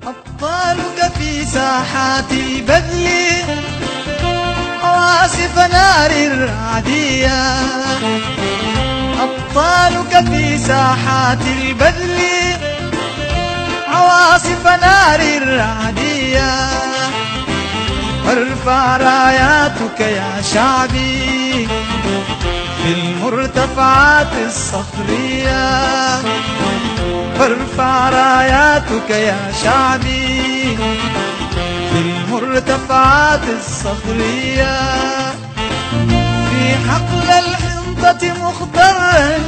أبطالك في ساحات البذل، عواصف نار رعدية. أبطالك في ساحات البذل، عواصف نار رعدية. فارفع راياتك يا شعبي في المرتفعات الصخرية. فارفع راياتك يا شعبي في المرتفعات الصخرية. في حقل الحنطة مخضرا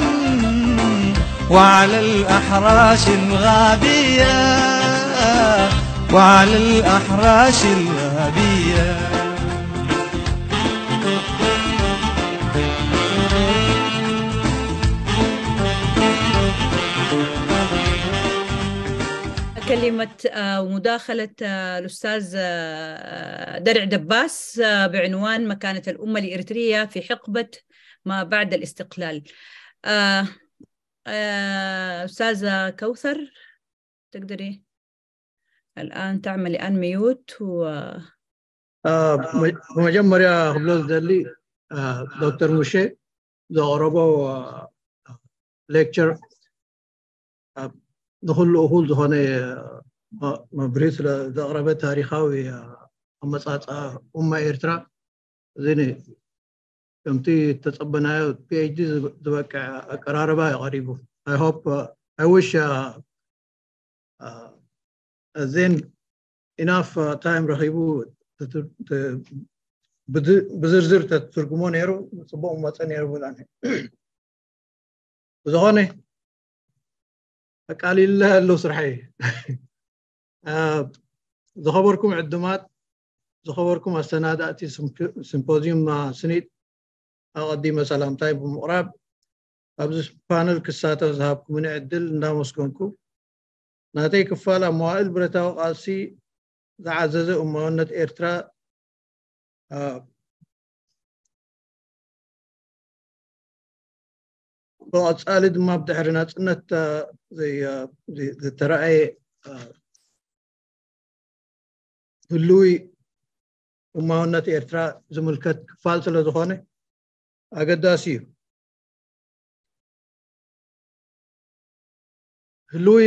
وعلى الأحراش الغابية، وعلى الأحراش الغابية. كلمة آه، مداخلة آه، الأستاذ آه، درع دباس آه، بعنوان مكانة الأمة الإريترية في حقبة ما بعد الاستقلال. آه، آه، أستاذة كوثر، تقدري الآن تعملي أنميوت و ብመጀመርያ ክብሎ ዝደሊ ዶክተር ሙሼ ዘቕረቦ ሌክቸር ንኩሉ እኹል ዝኾነ መብርሂ ስለ ዘቕረበ፣ ታሪኻዊ ኣመፃፅኣ ኡማ ኤርትራ እዚ ከምቲ ተፀበናዮ ፒኤችዲ ዝበቅዕ ኣቀራርባ እዩ ቀሪቡ። I hope I wish then enough time ረኺቡ ብዝርዝር ተትርጉሞ ነይሩ ፅቡቕ መፀ ነይሩ ብላኒ። ብዝኾነ ኣቃሊለ ኣለዉ ስርሐይ። ዝኸበርኩም ዕዱማት፣ ዝኸበርኩም ኣሰናዳእቲ ሲምፖዚዩም ስኒት፣ ኣቐዲመ ሰላምታይ ብምቕራብ ኣብዚ ፓነል ክሳተፍ ዝሃብኩምኒ ዕድል እንዳመስገንኩ፣ ናተይ ክፋል ኣብ መዋእል ብረታዊ ቃልሲ ዝዓዘዘ እማውነት ኤርትራ ብቐጻሊ ድማ ብድሕሪ ናጽነት ዝተረኣየ ህልዊ እማውነት ኤርትራ ዝምልከት ክፋል ስለ ዝኾነ ኣገዳሲ እዩ። ህልዊ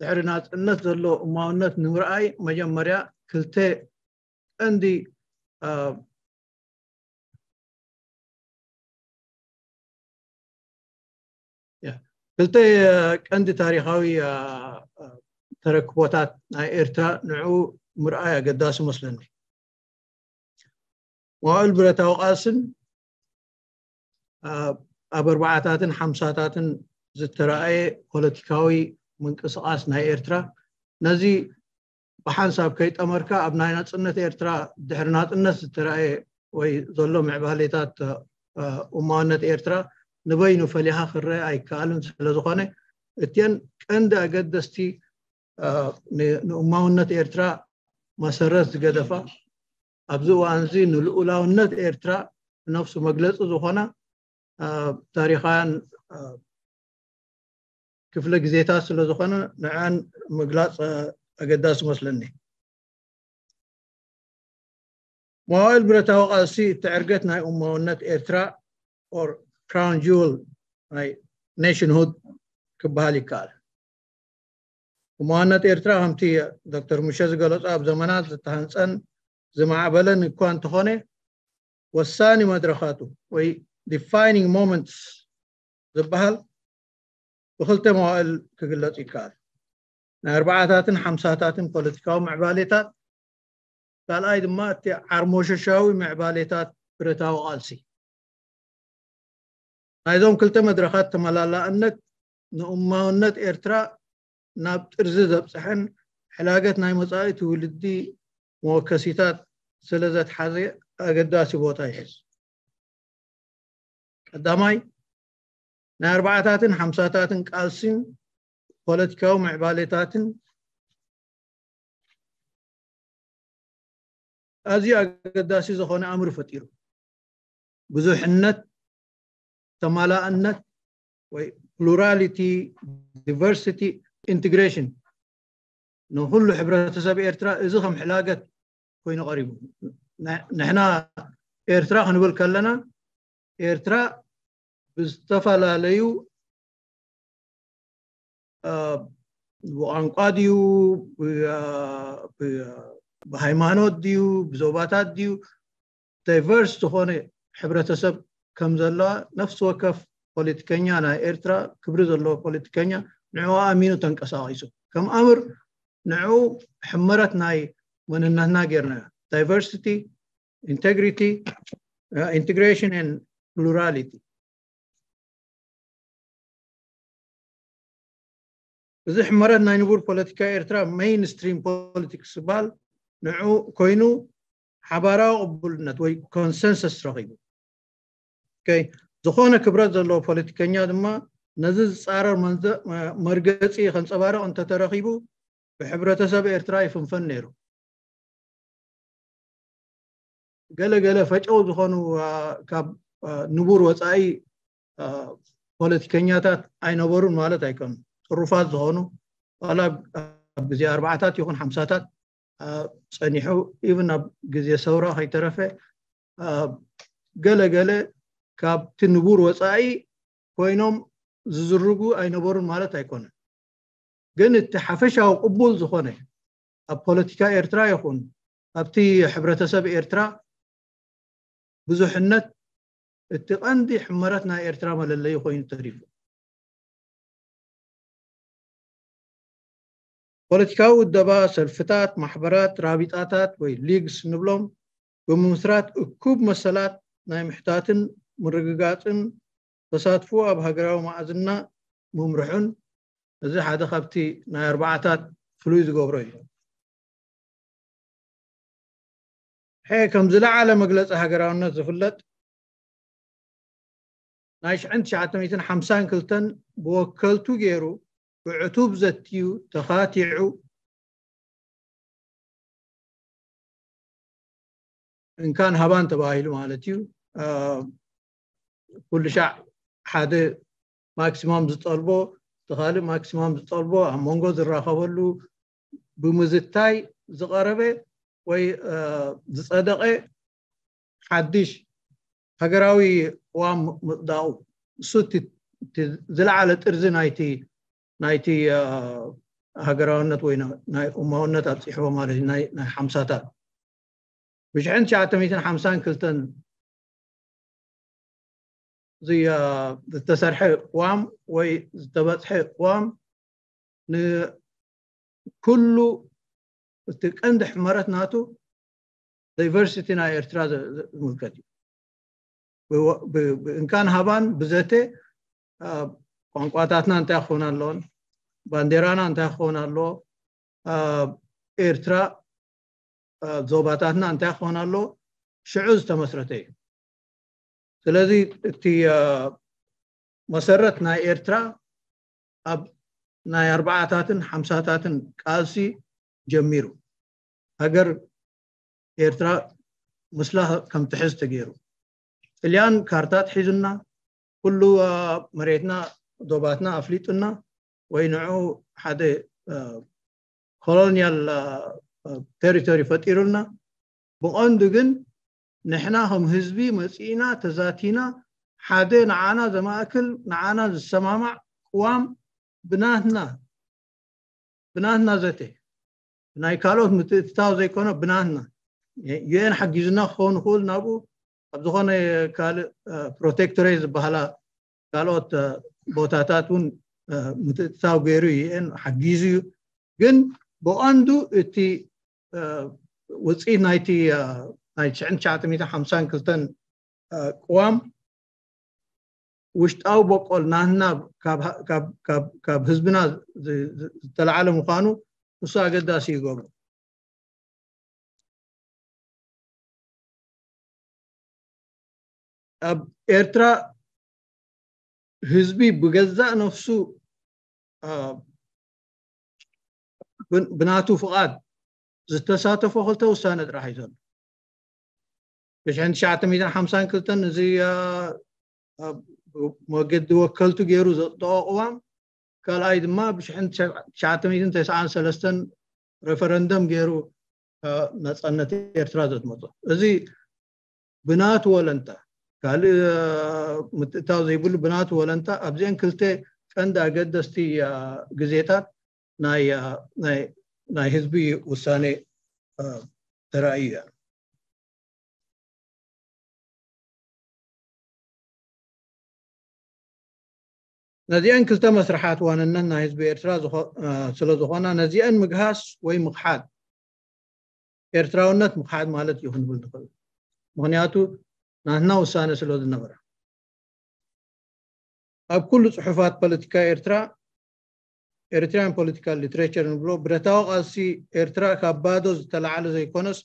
ድሕሪ ናጽነት ዘሎ እማውነት ንምርኣይ መጀመርያ ክልተ ቀንዲ ክልተ ቀንዲ ታሪኻዊ ተረክቦታት ናይ ኤርትራ ንዕኡ ምርኣይ ኣገዳሲ መስለኒ። መዋእል ብረታዊ ቃልስን ኣብ ኣርባዓታትን ሓምሳታትን ዝተረኣየ ፖለቲካዊ ምንቅስቃስ ናይ ኤርትራ ነዚ ብሓንሳብ ከይጠመርካ ኣብ ናይ ናጽነት ኤርትራ ድሕሪ ናጽነት ዝተረኣየ ወይ ዘሎ ምዕባሌታት እማውነት ኤርትራ ንበይኑ ፈሊኻ ክረአ ኣይከኣልን ስለ ዝኾነ እቲአን ቀንዲ ኣገደስቲ ንእማውነት ኤርትራ መሰረት ዝገደፋ ኣብዚ እዋን እዚ ንልኡላውነት ኤርትራ ብነፍሱ መግለፂ ዝኾና ታሪኻውያን ክፍለ ግዜታት ስለ ዝኾነ ንዐን ምግላፅ ኣገዳሲ መስለኒ። መዋእል ብረታዊ ቃልሲ እቲ ዕርገት ናይ እማውነት ኤርትራ or crown jewel ናይ nationhood ክበሃል ይከኣል። እማውነት ኤርትራ ከምቲ ዶክተር ሙሸ ዝገለጾ ኣብ ዘመናት ዝተሃንጸን ዝማዕበለን እኳ እንተኾነ ወሳኒ መድረኻቱ ወይ defining moments ዝበሃል ብክልተ መዋእል ክግለጽ ይከኣል። ናይ ኣርባዓታትን ሓምሳታትን ፖለቲካዊ ምዕባሌታት ካልኣይ ድማ እቲ ዓርሞሸሻዊ ምዕባሌታት ብረታዊ ቃልሲ ናይዞም ክልተ መድረኻት ተመላላእነት ንእማውነት ኤርትራ ናብ ጥርዚ ዘብፅሐን ሕላገት ናይ መፃኢ ትውልዲ መወከሲታት ስለ ዘትሓዘ ኣገዳሲ ቦታ ይሕዝ። ቀዳማይ ናይ ኣርባዓታትን ሓምሳታትን ቃልሲን ፖለቲካዊ ምዕባሌታትን ኣዝዩ ኣገዳሲ ዝኾነ ኣምር ፈጢሩ። ብዙሕነት፣ ተማላእነት ወይ plurality, diversity, integration ንኹሉ ሕብረተሰብ ኤርትራ እዚ ከም ሕላገት ኮይኑ ቀሪቡ። ንሕና ኤርትራ ክንብል ከለና ኤርትራ ብዝተፈላለዩ ብቋንቋ ድዩ፣ ብሃይማኖት ድዩ፣ ብዞባታት ድዩ፣ ዳይቨርስ ዝኾነ ሕብረተሰብ ከም ዘለዋ ነፍሲ ወከፍ ፖለቲከኛ ናይ ኤርትራ፣ ክብሪ ዘለዎ ፖለቲከኛ ንዕኡ ኣሚኑ ተንቀሳቒሱ። ከም ኣምር ንዕኡ ሕመረት ናይ መንነትና ጌርና፣ ዳይቨርሲቲ፣ ኢንቴግሪቲ፣ ኢንቴግሬሽን ኤንድ ፕሉራሊቲ። እዚ ሕመረት ናይ ንቡር ፖለቲካ ኤርትራ፣ ሜይንስትሪም ፖለቲክስ ዝበሃል ንዑ ኮይኑ ሓባራዊ ቅቡልነት ወይ ኮንሰንሰስ ረኺቡ። ኦኬ፣ ዝኾነ ክብረት ዘለዎ ፖለቲከኛ ድማ ነዚ ዝጻረር መንዘ- መርገጺ ከንጸባርቕ እንተተረኺቡ ብሕብረተሰብ ኤርትራ ይፍንፈን ነይሩ። ገለ ገለ ፈጨው ዝኾኑ ካብ ንቡር ወፃኢ ፖለቲከኛታት ኣይነበሩን ማለት ኣይኮኑን። ጥሩፋት ዝኾኑ ዋላ ኣብ ግዜ ኣርባዓታት ይኹን ሓምሳታት ጸኒሑ ኢቭን ኣብ ግዜ ሰውራ ከይተረፈ ገለ ገለ ካብቲ ንቡር ወፃኢ ኮይኖም ዝዝርጉ ኣይነበሩን ማለት ኣይኮነን። ግን እቲ ሓፈሻዊ ቅቡል ዝኾነ ኣብ ፖለቲካ ኤርትራ ይኹን ኣብቲ ሕብረተሰብ ኤርትራ ብዙሕነት እቲ ቀንዲ ሕመረት ናይ ኤርትራ መለለዩ ኮይኑ ተሪፉ። ፖለቲካዊ ውደባ፣ ሰልፍታት፣ ማሕበራት፣ ራቢጣታት ወይ ሊግስ ንብሎም ብምምስራት እኩብ መሰላት ናይ ምሕታትን ምርግጋጽን ተሳትፎ ኣብ ሃገራዊ መኣዝና ምምርሑን እዚ ሓደ ካብቲ ናይ ኣርባዓታት ፍሉይ ዝገብሮ እዩ። ሕየ ከም ዝለዓለ መግለጺ ሃገራውነት ዝፍለጥ ናይ ሽሕን ትሽዓተን ሓምሳን ክልተን ብወከልቱ ገይሩ ብዕቱብ ዘትዩ ተኻቲዑ እንካን ሃባን ተባሂሉ ማለት እዩ። ኩሉ ሻዕ ሓደ ማክሲማም ዝጠልቦ እቲ ካልእ ማክሲማም ዝጠልቦ ኣብ መንጎ ዝራኸበሉ ብምዝታይ ዝቐረበ ወይ ዝጸደቐ ሓድሽ ሃገራዊ ቅዋም ምጽዳቑ እሱ እቲ ዝለዓለ ጥርዚ ናይቲ ናይቲ ሃገራውነት ወይ ናይ እማውነት ኣብፂሕዎ ማለት እዩ። ናይ ሓምሳታት ብሽሕን ትሽዓተ ሚእትን ሓምሳን ክልተን ዝተሰርሐ ቅዋም ወይ ዝተበፅሐ ቅዋም ንኩሉ እቲ ቀንዲ ሕመረት ናቱ ዳይቨርሲቲ ናይ ኤርትራ ዝምልከት እዩ። ብእንካን ሃባን ብዘተ ቋንቋታትና እንታይ ክኾን ኣለዎን ባንዴራና እንታይ ክኾን ኣለዎ ኤርትራ ዞባታትና እንታይ ክኾን ኣለዎ ሽዑ ዝተመስረተ እዩ። ስለዚ እቲ መሰረት ናይ ኤርትራ ኣብ ናይ ኣርባዓታትን ሓምሳታትን ቃልሲ ጀሚሩ ሃገር ኤርትራ ምስላ ከም ትሕዝ ተገይሩ። ጥልያን ካርታት ሒዙና ኩሉ መሬትና ዶባትና ኣፍሊጡና ወይ ንዑ ሓደ ኮሎኒያል ቴሪቶሪ ፈጢሩልና። ብቐንዱ ግን ንሕና ከም ህዝቢ መፂእና ተዛቲና ሓደ ንዓና ዘማእክል ንዓና ዝሰማማዕ ቅዋም ብናትና ብናትና ዘተ ናይ ካልኦት ምትእትታው ዘይኮነ ብናትና ዩኤን ሓጊዙና ክኸውን ይኽእል ናብኡ ኣብ ዝኾነ ካልእ ፕሮቴክቶሬት ዝበሃላ ካልኦት ቦታታት እውን ምትእትታው ገይሩ ዩኤን ሓጊዙ እዩ። ግን ብቐንዱ እቲ ውፅኢት ናይቲ ናይ ትሽዕን ትሽዓተ ሚእትን ሓምሳን ክልተን ቅዋም ውሽጣዊ በቆል ናትና ካብ ህዝብና ዝተላዓለ ምዃኑ እሱ ኣገዳሲ ይገብሩ። ኣብ ኤርትራ ህዝቢ ብገዛእ ነፍሱ ብናቱ ፍቓድ ዝተሳተፎ ክልተ ውሳነ ጥራሕ እዩ ዘሎ። ብሽሕን ትሽዓተ ሚእትን ሓምሳን ክልተን እዚ መገዲ ወከልቱ ገይሩ ዘፅደቆ ቅዋም ካልኣይ ድማ ብሽሕን ትሽዓተ ሚእትን ተስዓን ሰለስተን ሬፈረንደም ገይሩ ናፃነት ኤርትራ ዘትመፆ። እዚ ብናቱ ወለንታ፣ ካልእ ምትእታው ዘይብሉ ብናቱ ወለንታ፣ ኣብዚአን ክልተ ቀንዲ ኣገደስቲ ግዜታት ናይ ህዝቢ ውሳኔ ተራእዩ እያ። ነዚአን ክልተ መስርሓት ዋንነት ናይ ህዝቢ ኤርትራ ስለ ዝኾና፣ ነዚአን ምግሃስ ወይ ምኽሓድ፣ ኤርትራውነት ምኽሓድ ማለት እዩ ክንብል ንኽእል። ምኽንያቱ ናትና ውሳነ ስለ ዝነበረ። ኣብ ኩሉ ጽሑፋት ፖለቲካ ኤርትራ፣ ኤሪትሪያን ፖለቲካል ሊትሬቸር ንብሎ፣ ብረታዊ ቃልሲ ኤርትራ ካብ ባዶ ዝተላዕለ ዘይኮነስ፣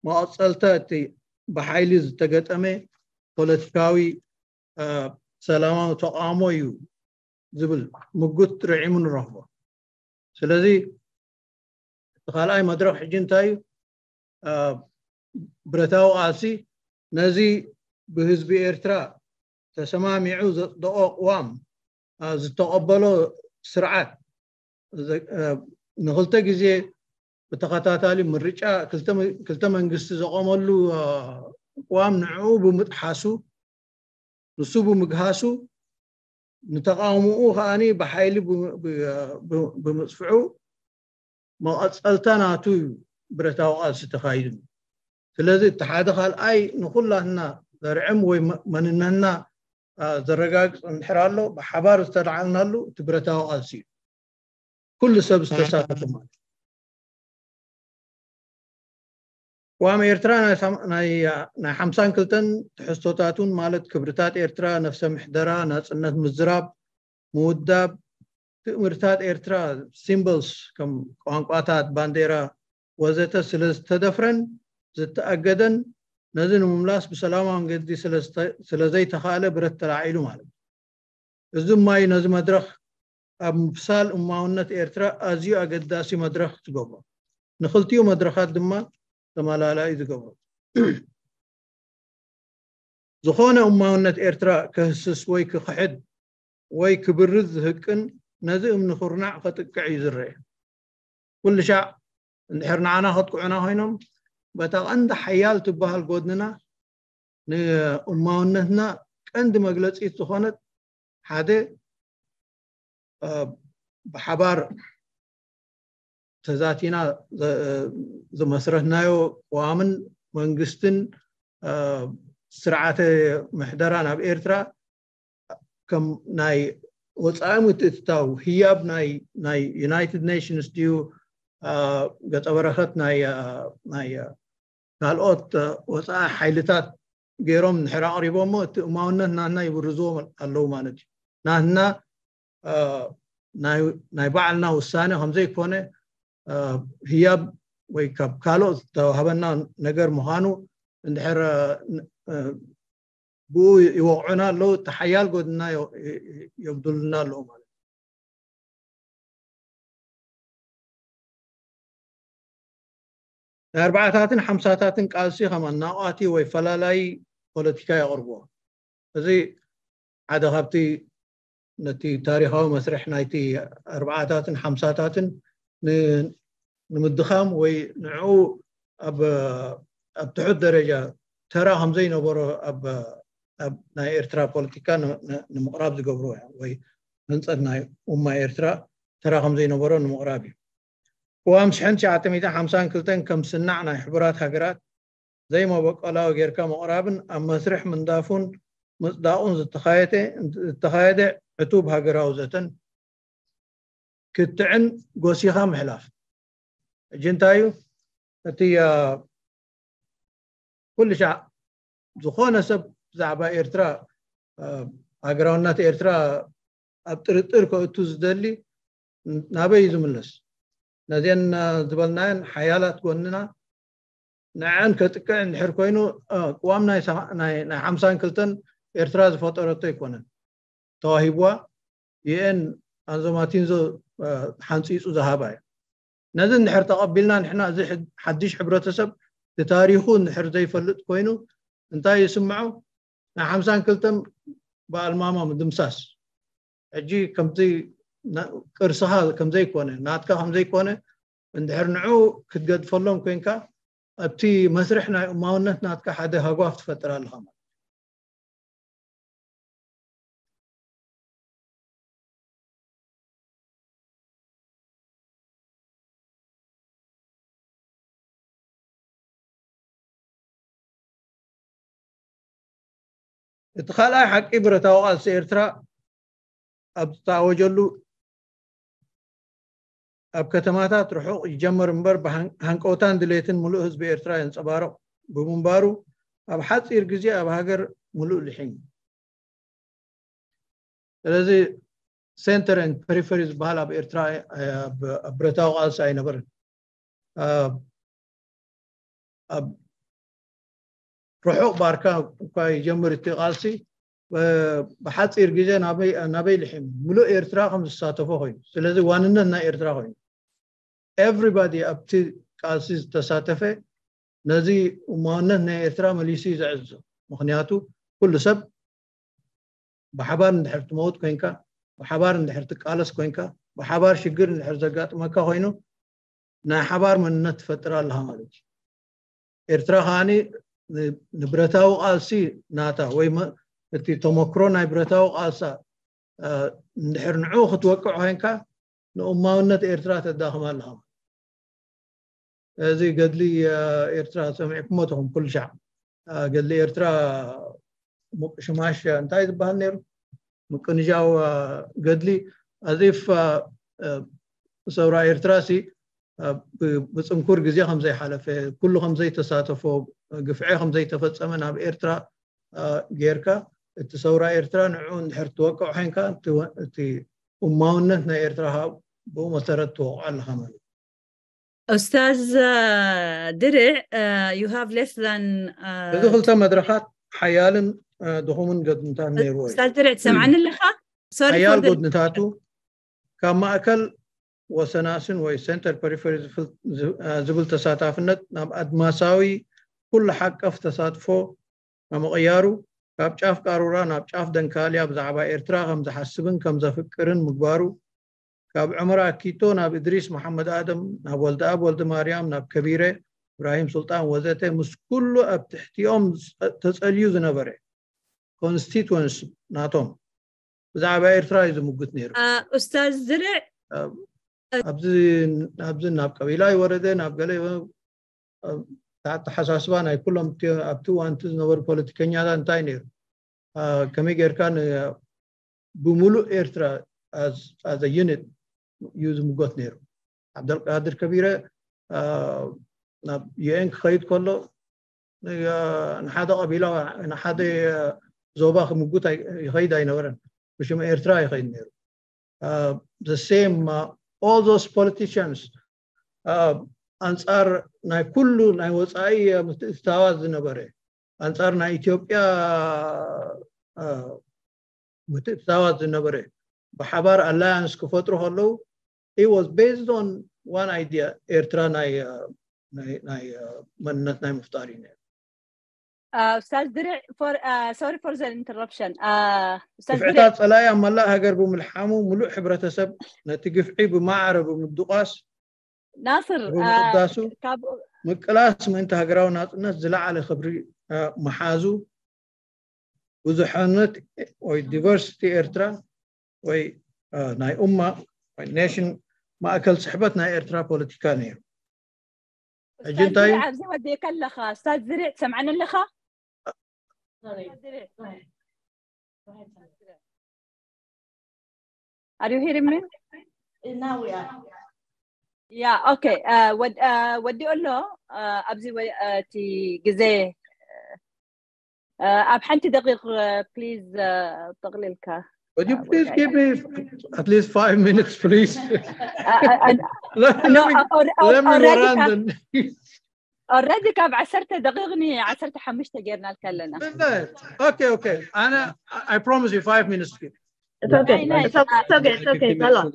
መቐጸልታ እቲ ብሓይሊ ዝተገጠመ ፖለቲካዊ ሰላማዊ ተቃውሞ እዩ ዝብል ምጉት ርዒሙ ንረኽቦ። ስለዚ እቲ ካልኣይ መድረኽ ሕጂ እንታይ እዩ? ብረታዊ ቃልሲ ነዚ ብህዝቢ ኤርትራ ተሰማሚዑ ዘጽደቆ ቅዋም፣ ዝተቐበሎ ስርዓት፣ ንክልተ ግዜ ብተኸታታሊ ምርጫ ክልተ መንግስቲ ዘቆመሉ ቅዋም ንዕኡ ብምጥሓሱ፣ ንሱ ብምግሃሱ፣ ንተቃውምኡ ከዓኒ ብሓይሊ ብምፅፍዑ፣ መቐፀልታ ናቱ እዩ ብረታዊ ቃልሲ ተኻይዱ። ስለዚ እቲ ሓደ ካልኣይ ንኩላትና ዘርዕም ወይ መንነትና ዘረጋግፅ እንድሕር ኣሎ፣ ብሓባር ዝተለዓልናሉ እቲ ብረታዊ ቃልሲ እዩ። ኩሉ ሰብ ዝተሳተፈ ማለት። ቅዋም ኤርትራ ናይ ሓምሳን ክልተን ትሕዝቶታቱን፣ ማለት ክብርታት ኤርትራ፣ ነፍሰ ምሕደራ፣ ናጽነት ምዝራብ፣ ምውዳብ፣ ትእምርታት ኤርትራ፣ ሲምቦልስ ከም ቋንቋታት፣ ባንዴራ ወዘተ ስለ ዝተደፍረን ዝተኣገደን፣ ነዚ ንምምላስ ብሰላማዊ መንገዲ ስለ ዘይተኻእለ ብረት ተላዒሉ ማለት እዩ። እዚ ድማ እዩ ነዚ መድረኽ ኣብ ምብሳል እማውነት ኤርትራ ኣዝዩ ኣገዳሲ መድረኽ ዝገብሮ። ንክልቲኡ መድረኻት ድማ ተመላላኢ ዝገብሮ። ዝኾነ እማውነት ኤርትራ ከህስስ ወይ ክኽሕድ ወይ ክብርዝ ዝህቅን ነዚ እምኒ ኩርናዕ ከጥቅዕ እዩ ዝረአ። ኩሉ ሻዕ እንድሕር ንዓና ከጥቅዑና ኮይኖም፣ በታ ቀንዲ ሓያል ትበሃል ጎድንና ንእማውነትና ቀንዲ መግለጺት ዝኾነት ሓደ ብሓባር ተዛቲና ዝመስረትናዮ ቅዋምን መንግስትን ስርዓተ ምሕደራን ኣብ ኤርትራ ከም ናይ ወፃኢ ምትእትታው ህያብ ናይ ዩናይትድ ኔሽንስ ድዩ፣ ገፀ በረከት ናይ ካልኦት ወፃኢ ሓይልታት ገይሮም እንድሕር ኣቕሪቦሞ፣ እቲ እማውነት ናትና ይብርዝዎ ኣለዉ ማለት እዩ። ናትና ናይ ባዕልና ውሳነ ከምዘይኮነ፣ ህያብ ወይ ካብ ካልኦት ዝተዋህበና ነገር ምዃኑ እንድሕር ብኡ ይወቕዑና ኣለዉ፣ እቲ ሓያል ጎድና የጉድሉና ኣለዉ ማለት እዩ። ናይ ኣርባዓታትን ሓምሳታትን ቃልሲ ከም ኣናቋቲ ወይ ፈላላይ ፖለቲካ የቕርብዎ። እዚ ሓደ ካብቲ ነቲ ታሪኻዊ መስርሕ ናይቲ ኣርባዓታትን ሓምሳታትን ንምድኻም ወይ ንዕኡ ኣብ ትሑት ደረጃ ተራ ከምዘይነበሮ ኣብ ናይ ኤርትራ ፖለቲካ ንምቕራብ ዝገብርዎ ወይ ህንፀት ናይ ኡማ ኤርትራ ተራ ከምዘይነበሮ ንምቕራብ እዩ። ቅዋም ሽሕን ትሽዓተ ሚእትን ሓምሳን ክልተን ከም ስናዕ ናይ ሕቡራት ሃገራት ዘይመበቆላዊ ጌርካ ምቕራብን ኣብ መስርሕ ምንዳፉን ምፅዳቑን ዝተኻየደ ዕቱብ ሃገራዊ ዘተን ክትዕን ጎሲኻ ምሕላፍ። ሕጂ እንታይ እዩ እቲ ኩሉ ሻዕ ዝኾነ ሰብ ብዛዕባ ኤርትራ፣ ሃገራውነት ኤርትራ ኣብ ጥርጥር ከእቱ ዝደሊ ናበይ እዩ ዝምለስ? ነዚአን ዝበልናየን ሓያላት ጎንና ንዐን ከጥቅዕ እንድሕር ኮይኑ፣ ቅዋም ናይ ሓምሳን ክልተን ኤርትራ ዝፈጠረቶ ኣይኮነን። ተዋሂብዋ ዩኤን ኣንዞ ማቲንዞ ሓንፂፁ ዝሃባ እዩ። ነዚ እንድሕር ተቐቢልና ንሕና እዚ ሓድሽ ሕብረተሰብ ብታሪኹ እንድሕር ዘይፈልጥ ኮይኑ እንታይ ይስምዖ? ናይ ሓምሳን ክልተን ብኣልማማ ምድምሳስ። ሕጂ ከምዚ ቅርስኻ ከምዘይኮነ፣ ናትካ ከምዘይኮነ እንድሕር ንዑ ክትገድፈሎም ኮይንካ ኣብቲ መስርሕ ናይ እማውነት ናትካ ሓደ ሃጓፍ ትፈጥር ኣለኻ ማለት እቲ ካልኣይ ሓቂ ብረታዊ ቃልሲ ኤርትራ ኣብ ዝተኣወጀሉ ኣብ ከተማታት ርሑቕ ይጀመር እምበር ብሃን- ሃንቀውታን ድሌትን ምሉእ ህዝቢ ኤርትራ የንጸባርቕ ብምንባሩ ኣብ ሓጺር ግዜ ኣብ ሃገር ምሉእ ልሒም ስለዚ center and periphery ዝበሃል ኣብ ኤርትራ ኣብ ብረታዊ ቃልሲ ኣይነበርን ኣብ ርሑቕ ባርካ እኳ ይጀምር እቲ ቃልሲ ብሓፂር ግዜ ናበይ ልሒም ምሉእ ኤርትራ ከም ዝሳተፎ ኮይኑ ስለዚ ዋንነት ናይ ኤርትራ ኮይኑ everybody ኣብቲ ቃልሲ ዝተሳተፈ ነዚ እማውነት ናይ ኤርትራ መሊሱ እዩ ዘዕዝዞ ምክንያቱ ኩሉ ሰብ ብሓባር እንድሕር ትመውት ኮይንካ ብሓባር እንድሕር ትቃለስ ኮይንካ ብሓባር ሽግር እንድሕር ዘጋጥመካ ኮይኑ ናይ ሓባር መንነት ትፈጥር ኣለኻ ማለት እዩ ኤርትራ ከዓኒ ንብረታዊ ቃልሲ ናታ ወይ እቲ ተመክሮ ናይ ብረታዊ ቃልሳ እንድሕር ንዑ ክትወቅዕ ኮይንካ ንእማውነት ኤርትራ ተዳኽማ ኣለኻ እዚ ገድሊ ኤርትራ ሰሚዕኩሞ ተኹም ኩሉ ሻዕ ገድሊ ኤርትራ ሙቅ ሽማሽ እንታይ ዝበሃል ነይሩ ምቅንጃው ገድሊ ኣዚፍ ሰውራ ኤርትራ ሲ ብፅንኩር ግዜ ከምዘይሓለፈ ኩሉ ከምዘይተሳተፎ ግፍዒ ከምዘይተፈፀመ ናብ ኤርትራ ጌርካ እቲ ሰውራ ኤርትራ ንዑ እንድሕር ትወቅዕ ኮይንካ እቲ እማውነት ናይ ኤርትራ ብኡ መሰረት ትወቅዖ ኣለካ ማለት ኡስታዝ ድርዕ you have less than እዚ ክልተ መድረኻት ሓያልን ድኹምን ገድምታት ነይርዎ እዩ ኡስታዝ ድርዕ ትሰምዓኒ ኣለኻ ሶሪ ሓያል ጎድንታቱ ካብ ማእከል ወሰናስን ወይ center periphery ዝብል ተሳታፍነት ናብ ኣድማሳዊ ኩሉ ሓቀፍ ተሳትፎ ምቕያሩ ካብ ጫፍ ቃሩራ ናብ ጫፍ ደንካልያ ብዛዕባ ኤርትራ ከም ዝሓስብን ከም ዘፍቅርን ምግባሩ ካብ ዑመር ኣኪቶ ናብ እድሪስ መሓመድ ኣደም ናብ ወልደኣብ ወልደማርያም ናብ ከቢረ እብራሂም ሱልጣን ወዘተ ምስ ኩሉ ኣብ ትሕቲኦም ተጸልዩ ዝነበረ constituents ናቶም ብዛዕባ ኤርትራ እዩ ዝምጉት ነይሩ ኡስታዝ ዝርዕ ኣብዚ ናብ ቀቢላ ይወረደ ናብ ገለ ኣተሓሳስባ ናይ ኩሎም ኣብቲ እዋንቲ ዝነበሩ ፖለቲከኛታት እንታይ ነይሩ ከመይ ጌርካ ብምሉእ ኤርትራ as a unit እዩ ዝምጎት ነይሩ ዓብደልቃድር ከቢረ ናብ ዩኤን ክኸይድ ከሎ ንሓደ ቀቢላ ንሓደ ዞባ ክምጉት ይኸይድ ኣይነበረን ብሽም ኤርትራ ይኸይድ ነይሩ the same all those politicians ኣንፃር ናይ ኩሉ ናይ ወፃኢ ምትእትታዋት ዝነበረ ኣንፃር ናይ ኢትዮጵያ ምትእትታዋት ዝነበረ ብሓባር alliance ክፈጥሩ ከለዉ it was based on one idea ኤርትራ ናይ ናይ መንነት ናይ ምፍጣር እዩ ነይሩ ኡስታዝ ድርዕ sorry for the interruption ግፍዕታት ፀላኢ ኣብ መላእ ሃገር ብምልሓሙ ሙሉእ ሕብረተሰብ ነቲ ግፍዒ ብማዕረ ብምድቋስ ናስር ብምቅዳሱ ምቅላስ ምእንቲ ሃገራዊ ናፅነት ዝለዓለ ክብሪ ምሓዙ ብዙሕነት ወይ diversity ኤርትራ ወይ ናይ ኡማ ወይ nation ማእከል ስሕበት ናይ ኤርትራ ፖለቲካ ነይሩ ሕጂ እንታይ ኣብዚ ወዲእካ ኣለኻ ስታዝ ዝርዕ ትሰምዓኒ ኣለኻ Are you hearing me? Now we are. Yeah, okay. Uh, ወድ- uh, ወዲኡ ኣሎ uh, ኣብዚ ወ- uh, እቲ ግዜ uh, ኣብ ሓንቲ ደቂቕ uh, please uh, ጠቕሊልካ Would you please give me at least five minutes, please? Uh, uh, uh, let, no, let me, uh, or- or- let me already run have- the already ካብ ዓሰርተ ደቂቕ ን ዓሰርተ ሓሙሽተ ጌርና ልካለና Okay, okay. Anna, I I promise you five minutes. It's okay. It's okay. It's okay. It's okay. It's a lot.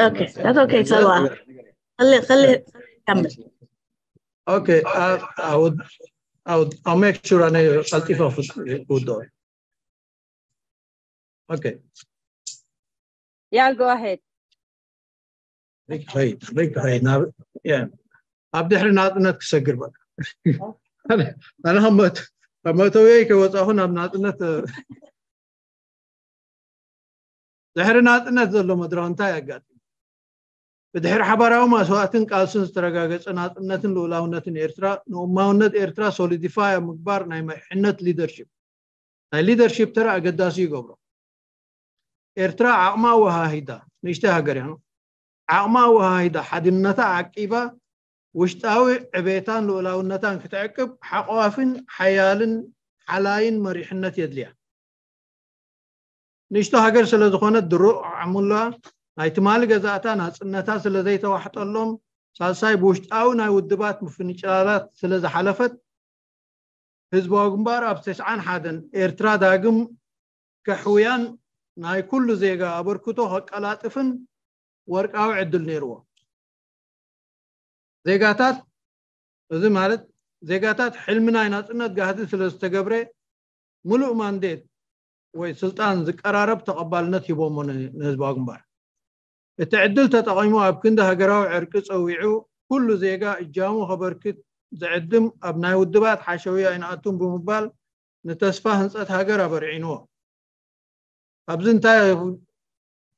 Okay. That's okay. It's a lot. خلي خلي كمل. Okay, uh, I would, I would, I'll make sure I know I'll if I would do it. Okay. Yeah, go ahead. ክኸይድ ክኸይድ ናብ ኣብ ድሕሪ ናፅነት ክሰግር በቃ ኣነ ካብ መእተውየይ ከይወፃኹ ናብ ናፅነት ድሕሪ ናፅነት ዘሎ መድረኽ እንታይ ኣጋጥም? ብድሕሪ ሓባራዊ መስዋእትን ቃልስን ዝተረጋገፀ ናፅነትን ልኡላውነትን ኤርትራ ንእማውነት ኤርትራ ሶሊዲፋይ ኣብ ምግባር ናይ መሪሕነት ሊደርሺፕ ናይ ሊደርሺፕ ተራ ኣገዳሲ ይገብሮ። ኤርትራ ዓቕማ ኣወሃሂዳ ንእሽተይ ሃገር እያ። ዓቕማ ኣወሃሂዳ ሓድነታ ዓቂባ ውሽጣዊ ዕቤታን ልኡላውነታን ክትዕቅብ ሓቋፊን ሓያልን ሓላይን መሪሕነት የድልያ። ንእሽቶ ሃገር ስለ ዝኾነት ድሩቕ ዓሙላ ናይ ትማሊ ገዛእታ ናፅነታ ስለ ዘይተዋሕጠሎም ሳልሳይ ብውሽጣዊ ናይ ውድባት ምፍንጫላት ስለ ዝሓለፈት ህዝባዊ ግንባር ኣብ ተስዓን ሓደን ኤርትራ ዳግም ከሕውያን ናይ ኩሉ ዜጋ ኣበርክቶ ከቀላጥፍን ወርቃዊ ዕድል ነይርዎ። ዜጋታት እዚ ማለት ዜጋታት ሕልሚ ናይ ናፅነት ጋህዲ ስለ ዝተገብረ ምሉእ ማንዴት ወይ ስልጣን ዝቀራረብ ተቐባልነት ሂቦሞ ንህዝባዊ ግንባር። እቲ ዕድል ተጠቒሙ ኣብ ክንዲ ሃገራዊ ዕርቂ ፀዊዑ ኩሉ ዜጋ እጃሙ ከበርክት ዝዕድም ኣብ ናይ ውድባት ሓሸውየ ኣይንኣቱን ብምባል ንተስፋ ህንፀት ሃገር ኣበርዒንዎ። ኣብዚ እንታይ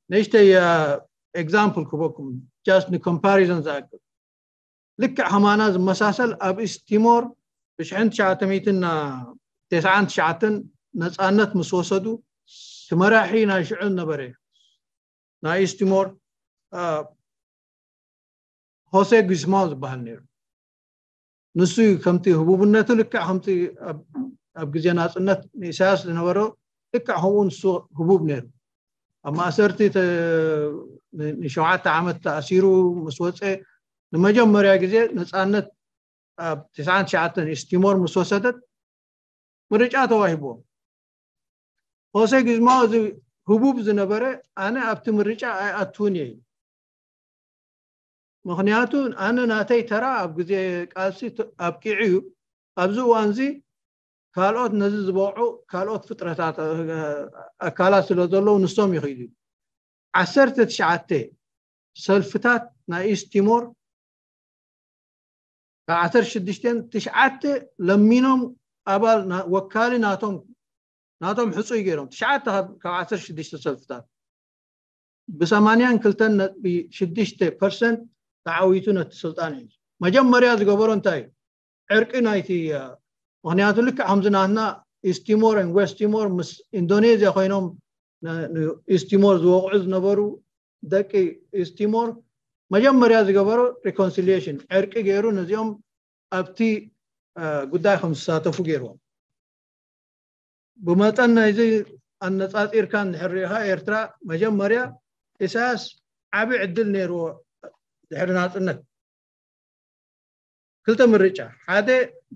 ንእሽተይ example ክበኩም just ንኮምፓሪዞን ዝኣክል ልክዕ ከማና ዝመሳሰል ኣብ ኢስቲሞር ብሽሕን ትሽዓተ ሚእትን ተስዓን ትሽዓተን ነፃነት ምስ ወሰዱ እቲ መራሒ ናይ ሽዑ ዝነበረ ናይ ኢስቲሞር ሆሴ ጉስማው ዝበሃል ነይሩ። ንሱ እዩ ከምቲ ህቡብነቱ ልክዕ ከምቲ ኣብ ግዜ ናፅነት ንኢሳያስ ዝነበሮ ልክዕ ከምኡ ንሱ ህቡብ ነይሩ። ኣብ ማእሰርቲ ንሸውዓተ ዓመት ተኣሲሩ ምስ ወፀ ንመጀመርያ ግዜ ነፃነት ኣብ ትስዓን ትሽዓተን ኢስቲሞር ምስ ወሰደት ምርጫ ተዋሂብዎም። ሆሴ ግዝማው እዚ ህቡብ ዝነበረ ኣነ ኣብቲ ምርጫ ኣይኣትውን እየ። ምኽንያቱ ኣነ ናተይ ተራ ኣብ ግዜ ቃልሲ ኣብቂዑ እዩ። ኣብዚ እዋን እዚ ካልኦት ነዚ ዝበቕዑ ካልኦት ፍጥረታት ኣካላት ስለ ዘለዉ ንሶም ይኽእሉ እዩ። ዓሰርተ ትሽዓተ ሰልፍታት ናይ ኢስቲሞር ካብ ዓሰርተ ሽዱሽተ ትሽዓተ ለሚኖም ኣባል ወካሊ ናቶም ናቶም ሕፁይ ገይሮም ትሽዓተ ካብ ዓሰርተ ሽዱሽተ ሰልፍታት ብሰማንያን ክልተን ነጥቢ ሽዱሽተ ፐርሰንት ተዓዊቱ ነቲ ስልጣን እዩ። መጀመርያ ዝገበሮ እንታይ እዩ? ዕርቂ ናይቲ ምክንያቱ ልክዕ ከምዚ ናትና ኢስቲሞር ዌስቲሞር ምስ ኢንዶኔዝያ ኮይኖም ኢስቲሞር ዝወቕዑ ዝነበሩ ደቂ ኢስቲሞር መጀመርያ ዝገበሮ ሪኮንሲሊሽን ዕርቂ ገይሩ ነዚኦም ኣብቲ ጉዳይ ከም ዝሳተፉ ገይርዎም። ብመጠን ናይዚ ኣነፃፂርካ እንድሕር ርኢኻ ኤርትራ መጀመርያ ኢሳያስ ዓቢ ዕድል ነይርዎ ድሕሪ ናፅነት ክልተ ምርጫ ሓደ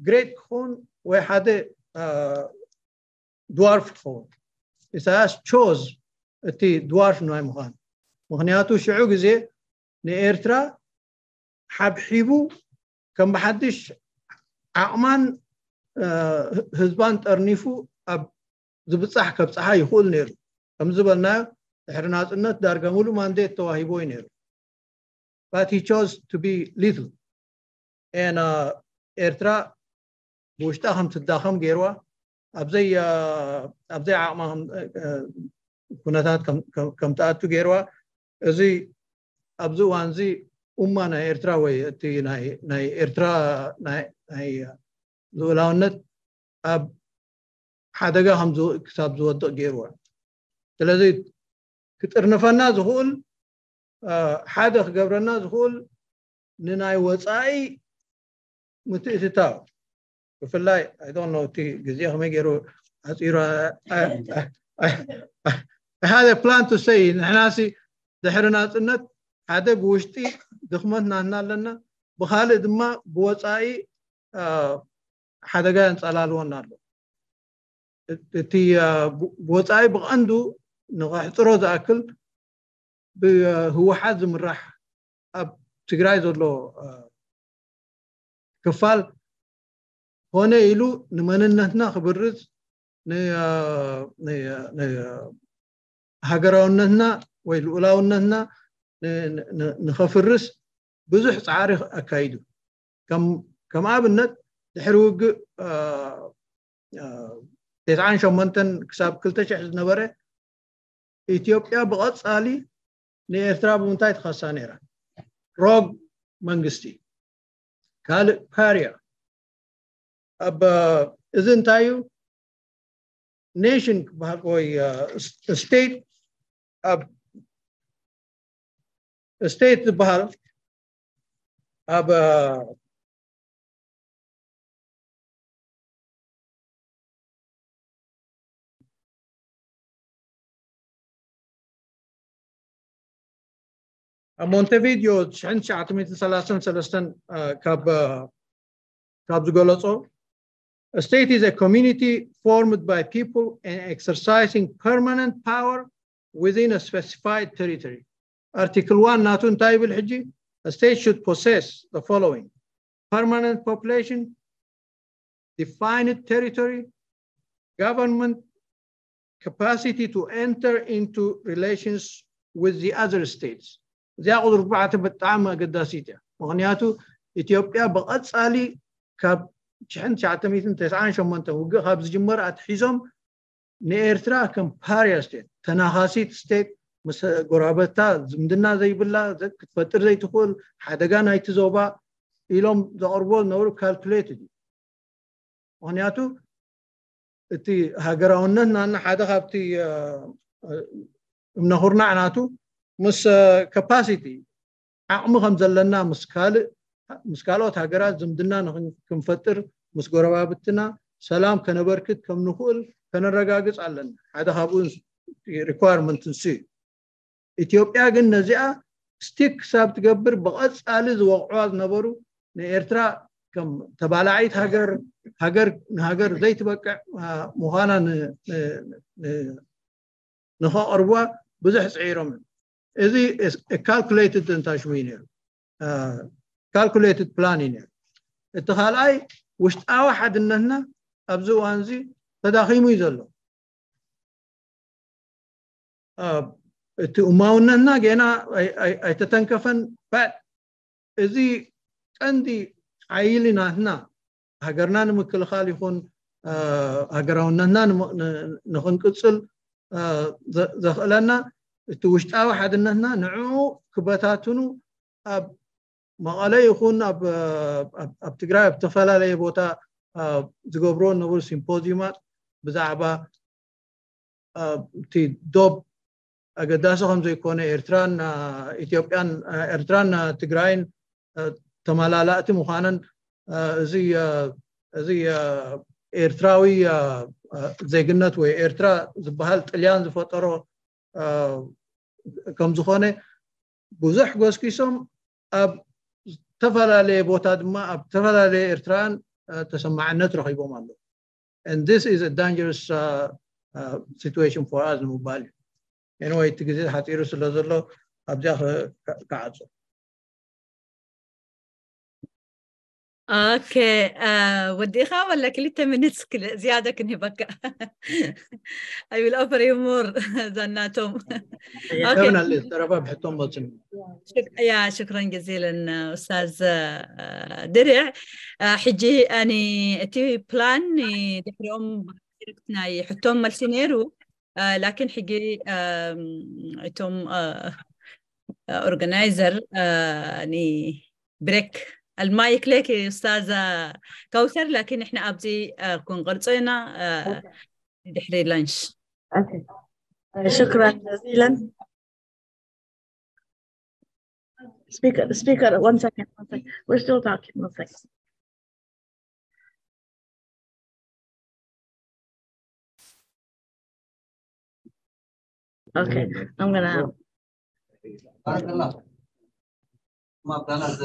ግሬት ክኸውን ወይ ሓደ ድዋርፍ ክኸውን ኢሳያስ ቾዝ እቲ ድዋርፍ ናይ ምዃን ምክንያቱ ሽዑ ግዜ ንኤርትራ ሓብሒቡ ከም ብሓድሽ ዓቕማን ህዝባን ጠርኒፉ ኣብ ዝብፃሕ ከብፅሓ ይኽእል ነይሩ። ከም ዝበልናዮ ድሕሪ ናፅነት ዳርጋ ሙሉእ ማንዴት ተዋሂቦ እዩ ነይሩ። But he chose to be little and ኤርትራ ብውሽጣ ከም ትዳኸም ገይርዋ ኣብዘይ ኣብዘይ ዓቕማ ኩነታት ከም ትኣቱ ገይርዋ። እዚ ኣብዚ እዋን እዚ ኡማ ናይ ኤርትራ ወይ እቲ ናይ ኤርትራ ናይ ልኡላውነት ኣብ ሓደጋ ክሳብ ዝወድቕ ገይርዋ። ስለዚ ክጥርንፈና ዝኽእል ሓደ ክገብረና ዝኽእል ንናይ ወፃኢ ምትእትታው ብፍላይ ኣይዶን እቲ ግዜ ከመይ ገይሩ ኣፂሩ ሓደ plan to say ንሕናሲ ድሕሪ ናፅነት ሓደ ብውሽጢ ድኽመት ናትና ኣለና፣ ብካልእ ድማ ብወፃኢ ሓደጋ የንፀላልወና ኣሎ። እቲ ብወፃኢ ብቐንዱ ንኸሕፅሮ ዝኣክል ብህወሓት ዝምራሕ ኣብ ትግራይ ዘሎ ክፋል ኮነ ኢሉ ንመንነትና ክብርዝ ሃገራውነትና ወይ ልኡላውነትና ንኸፍርስ ብዙሕ ፃዕሪ ኣካይዱ። ከም ኣብነት ድሕሪ ውግእ ተስዓን ሸሞንተን ክሳብ ክልተ ሽሕ ዝነበረ ኢትዮጵያ ብቐፃሊ ንኤርትራ ብምንታይ ትኸሳ ነይራ? ሮግ መንግስቲ፣ ካልእ ፓሪያ። ኣብ እዚ እንታይ እዩ? ኔሽን ክበሃል ወይ ስቴት ኣብ ስቴት ዝበሃል ኣብ ኣብ ሞንቴቪዲዮ ሽሕን ትሽዓተ ሚእትን ሰላሳን ሰለስተን ካብ ካብ ዝገለጾ, a state is a community formed by people and exercising permanent power within a specified territory. Article one ናቱ እንታይ ይብል ሕጂ? A state should possess the following: permanent population, defined territory, government capacity to enter into relations with the other states. እዚኣ ቁፅሪ ኣርባዕተ ብጣዕሚ ኣገዳሲት እያ። ምክንያቱ ኢትዮጵያ ብቐፃሊ ካብ ሽሕን ትሽዓተ ሚእትን ተስዓን ሸሞንተን ውግእ ካብ ዝጅመር ኣትሒዞም ንኤርትራ ከም ፓሪያ ስቴት፣ ተናኻሲት ስቴት፣ ምስ ጎረባብታ ዝምድና ዘይብላ፣ ክትፈጥር ዘይትኽእል፣ ሓደጋ ናይቲ ዞባ ኢሎም ዘቕርብዎ ዝነበሩ ካልኩሌትድ እዩ። ምክንያቱ እቲ ሃገራውነት ናና ሓደ ካብቲ እምነ ኩርናዕ ናቱ ምስ ካፓሲቲ ዓቕሚ ከም ዘለና ምስ ካልእ ምስ ካልኦት ሃገራት ዝምድና ክንፈጥር ምስ ጎረባብትና ሰላም ከነበርክት ከም ንኽእል ከነረጋግፅ ኣለና። ሓደ ካብኡ ሪኳርመንት ንሱ እዩ። ኢትዮጵያ ግን ነዚኣ ስቲክ ክሳብ ትገብር ብቐፃሊ ዝወቕዕዋ ዝነበሩ ንኤርትራ ከም ተባላዒት ሃገር ሃገር ንሃገር ዘይትበቅዕ ምዃና ንኸቕርቧ ብዙሕ ፅዒሮም እዮም። እዚ ካልኩሌትድ እንታይ ሽሙ እዩ ነይሩ? ካልኩሌትድ ፕላን እዩ ነይሩ። እቲ ካልኣይ ውሽጣዊ ሓድነትና ኣብዚ እዋን እዚ ተዳኺሙ እዩ ዘሎ። እቲ እማውነትና ገና ኣይተተንከፈን። በት እዚ ቀንዲ ሓይሊ ናትና ሃገርና ንምክልኻል ይኹን ሃገራውነትና ንክንቅፅል ዘኽእለና እቲ ውሽጣዊ ሓድነትና ንዕኡ ክበታትኑ ኣብ መቐለ ይኹን ኣብ ትግራይ ኣብ ዝተፈላለየ ቦታ ዝገብርዎ ዝነበሩ ሲምፖዚዩማት ብዛዕባ እቲ ዶብ ኣገዳሲ ከም ዘይኮነ ኤርትራን ኢትዮጵያን ኤርትራን ትግራይን ተመላላእቲ ምዃነን እዚ እዚ ኤርትራዊ ዜግነት ወይ ኤርትራ ዝበሃል ጥልያን ዝፈጠሮ ከም ዝኾነ ብዙሕ ጎስኪሶም ኣብ ዝተፈላለየ ቦታ ድማ ኣብ ዝተፈላለየ ኤርትራን ተሰማዕነት ረኺቦም ኣለዉ። And this is a dangerous situation for us ንምባል እዩ። Anyway እቲ ግዜ ሓፂሩ ስለ ዘሎ ኣብዚኣ ክዓፁ። ኦኬ፣ ወዲእኻ ወላ ክልተ ሚኒትስ ዝያዳ ክንህበካ? I will offer you more than ናቶም። ተረባ ብሕቶም መፅም ያ ሽክረን ጀዚለን ኡስታዝ ድርዕ። ሕጂ ኣኒ እቲ ፕላን ድሕሪኦም ናይ ሕቶም መልሲ ነይሩ። ላኪን ሕጂ እቶም ኦርጋናይዘር ኒ ብሬክ المايك ليك أستاذة كوثر، لكن إحنا أبزي كون قرصينا دحري لانش. Okay. شكرا جزيلا. Speaker, speaker, one second, one second. We're still talking, one second. Okay, I'm gonna.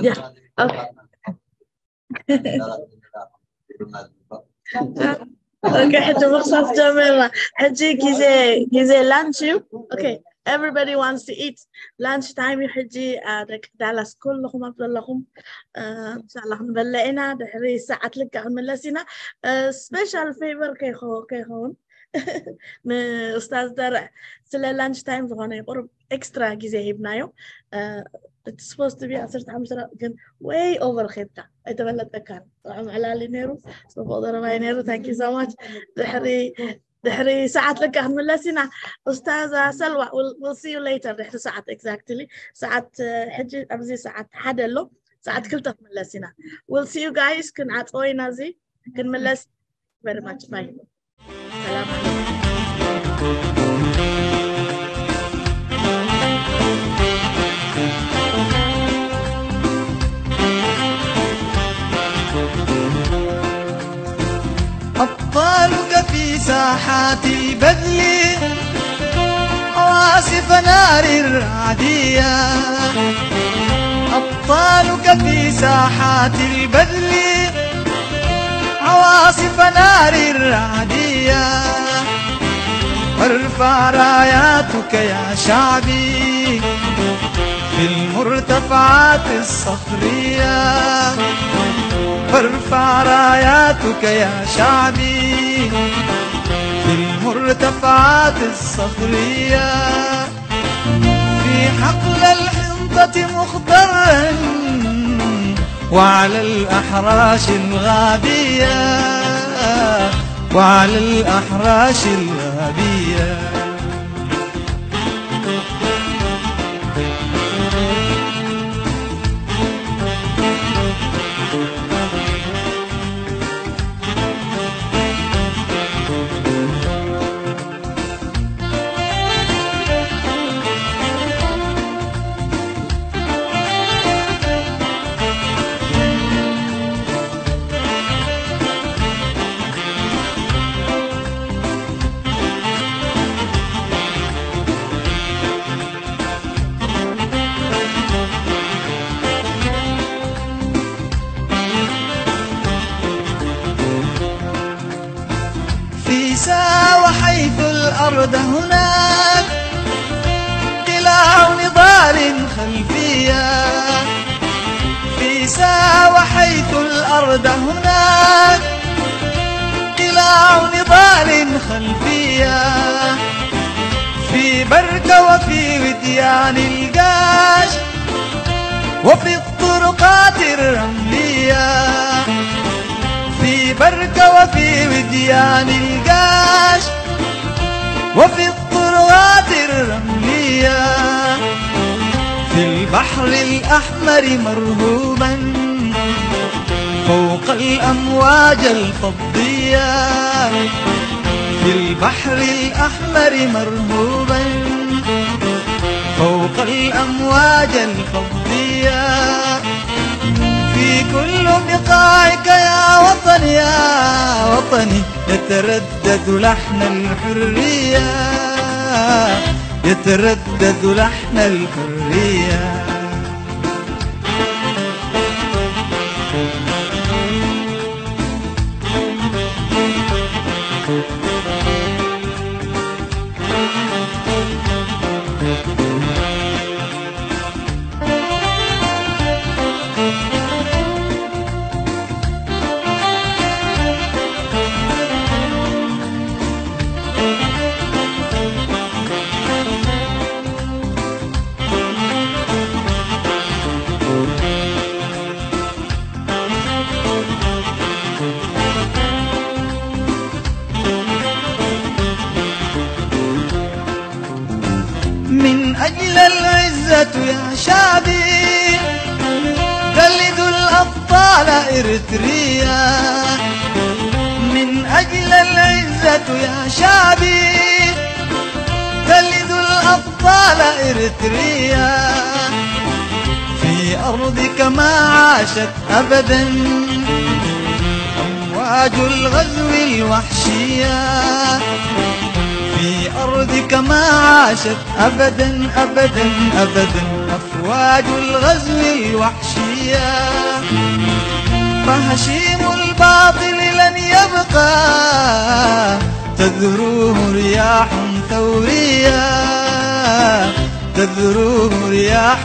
Yeah. Okay. Okay, ሕጂ ምኽሳስ ጀሚርና። ሕጂ ግዜ ግዜ ላንች እዩ። Okay, everybody wants to eat. Lunch time እዩ ሕጂ። ደቂ ዳላስ ኩልኹም ኣብ ዘለኹም እንሻላ ክንበልዕ ኢና። ድሕሪ ሰዓት ልክዕ ክንምለስ ኢና። ስፔሻል ፌቨር ከይኸውን ንኡስታዝ ደርዕ ስለ ላንች ታይም ዝኾነ ቁሩብ ኤክስትራ ግዜ ሂብናዮ። እቲ ስፖስት ቢ ዓሰርተ ሓሙሽተ ግን ወይ ኦቨር ኬድካ ኣይተበለጠካን። ጥዑም ዕላሊ ነይሩ፣ ጽቡቕ ዘረባይ ነይሩ። ታንኪ ሶ ማች። ድሕሪ ድሕሪ ሰዓት ለካ ክንምለስ ኢና። ኡስታዛ ሰልዋ፣ we'll see you later ድሕሪ ሰዓት። ኤግዛክትሊ ሰዓት ሕጂ ኣብዚ ሰዓት ሓደ ኣሎ። ሰዓት ክልተ ክንምለስ ኢና። We'll see you guys። ክንዓጽዎ ኢና እዚ። ክንምለስ። Very much ባይ። ሰላም። أبطالك في ساحات البذل، عواصف نار رعدية. أبطالك في ساحات البذل، عواصف نار رعدية. وارفع راياتك يا شعبي في المرتفعات الصخرية. وارفع راياتك يا شعبي في المرتفعات الصخرية. في حقل الحنطة مخضرا، وعلى الأحراش الغابية، وعلى الأحراش الغابية. في ساوى حيث الأرض هناك قلاع نضال خلفية. في ساوى حيث الأرض هناك قلاع نضال خلفية. في بركة وفي وديان القاش، وفي الطرقات الرملية. في بركة وفي وديان القاش، وفي الطرقات الرملية. في البحر الأحمر مرهوبا فوق الأمواج الفضية. في البحر الأحمر مرهوبا فوق الأمواج الفضية. في كل بقاعك يا وطني، يا وطني، يتردد لحن الحرية، يتردد لحن الحرية. من أجل العزة يا شعبي، قلدوا الأبطال إريتريا. من أجل العزة يا شعبي، قلدوا الأبطال إريتريا. في أرضك ما عاشت أبدا أمواج الغزو الوحشية. في أرضك ما عاشت أبدا، أبدا، أبدا أفواج الغزو الوحشية. فهشيم الباطل لن يبقى تذروه رياح ثورية، تذروه رياح